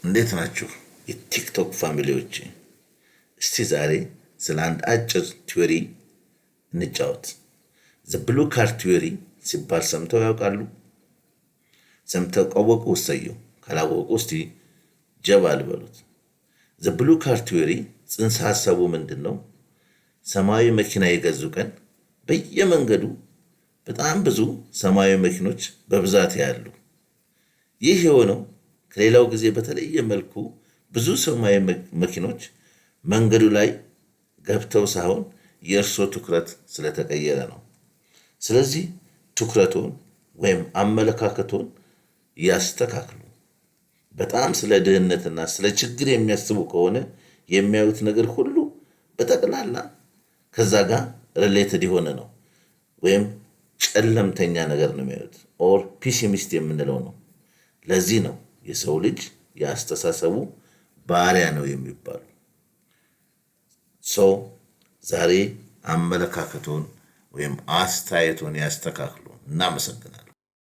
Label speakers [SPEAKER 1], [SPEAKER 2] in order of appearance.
[SPEAKER 1] እንዴት ናችሁ የ TikTok family ዎች? እስቲ ዛሬ ስለ አንድ አጭር theory እንጫወት። The blue car theory ሲባል ሰምተው ያውቃሉ? ሰምተው ካወቁ እሰየው፣ ካላወቁ እስቲ ጀባ ልበሉት። The blue car theory ጽንሰ ሀሳቡ ምንድን ነው? ሰማያዊ መኪና የገዙ ቀን በየመንገዱ በጣም ብዙ ሰማያዊ መኪኖች በብዛት ያሉ። ይህ የሆነው ከሌላው ጊዜ በተለየ መልኩ ብዙ ሰማያዊ መኪኖች መንገዱ ላይ ገብተው ሳይሆን የእርሶ ትኩረት ስለተቀየረ ነው። ስለዚህ ትኩረቶን ወይም አመለካከቶን ያስተካክሉ። በጣም ስለ ድህነትና ስለ ችግር የሚያስቡ ከሆነ የሚያዩት ነገር ሁሉ በጠቅላላ ከዛ ጋር related የሆነ ነው፣ ወይም ጨለምተኛ ነገር ነው የሚያዩት፣ or pessimist የምንለው ነው። ለዚህ ነው የሰው ልጅ የአስተሳሰቡ ባሪያ ነው የሚባሉ። So ዛሬ አመለካከቶን ወይም አስተያየቶን ያስተካክሉ። እናመሰግናለን።